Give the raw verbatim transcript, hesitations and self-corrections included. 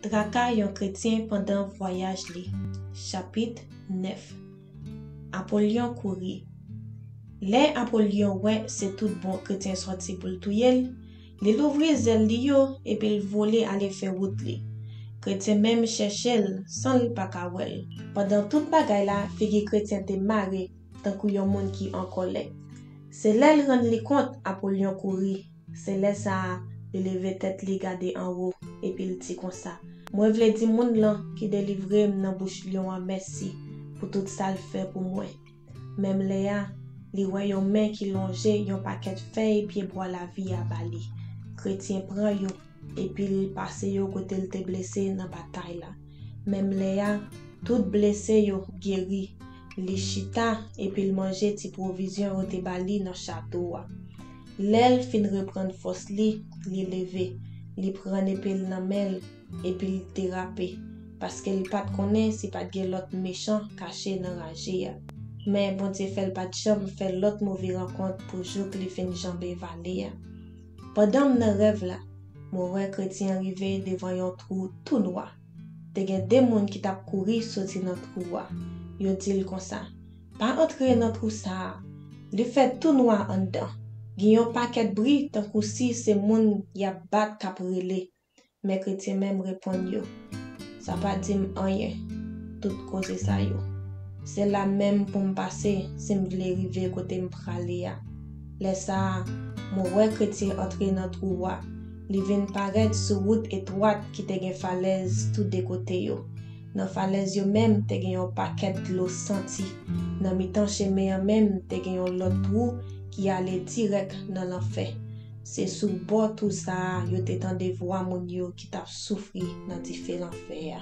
Traka yon kretyen pandan vwayaj li. Chapit nèf. Apolyon kouri. Lè Apolyon wè se tout bon kretyen sòti pou l touye l, li louvri zèl li yo epi l vole ale fè wout li. Kretyen menm chèche l san l pa ka wè l. Pandan tout bagay la, figi kretyen te mare tankou yon moun ki an kòlè. Se lè l rann li kont Apolyon kouri. Se lè sa a, li leve tèt li gade anwo, epi l di konsa, "Mwen vle di moun lan ki delivre m nan bouch lyon an mèsi pou tout sa l fè pou mwen." Menm lè a, li wè yon men ki lonje yon pakèt fèy pyebwa lavi a ba li. Kretyen pran yo, epi l pase yo kote l te blese nan batay la. Menm lè a, tout blese yo geri. Li chita, epi l manje ti pwovizyon yo te ba li nan chato a. Lè l fin reprann fòs li, li leve. Li pran nepe l nan men l, epi l derape, paske l pa t konnen si pa t gen lòt mechan kache nan raje a. Men Bondye fè l pa t janm fè lòt move rankont pou jouk li fin janbe vale a. Pandan m nan rèv la, mwen wè kretyen an rive devan yon twou tou nwa. Te gen de moun ki t ap kouri soti nan twou a. Yo di l konsa, "Pa antre nan twou sa a. Li fèt tou nwa anndan. Gen yon pakèt bri tankou si se moun y ap bat k ap rele." Men kretyen menm reponn yo, "Sa pa di m anyen, tout koze sa yo. Se la menm pou m pase si m vle rive kote m prale a." Lè sa a, mwen wè kretyen antre nan twou a. Li vin parèt sou wout etwat ki te gen falèz tou de kote yo. Nan falèz yo menm te gen yon pakèt dlo santi. Nan mitan chemen an menm te gen yon lòt twou ki ale dirèk nan lanfè. Se sou bò twou sa a yo te tande vwa moun yo ki t ap soufri nan dife lanfè a.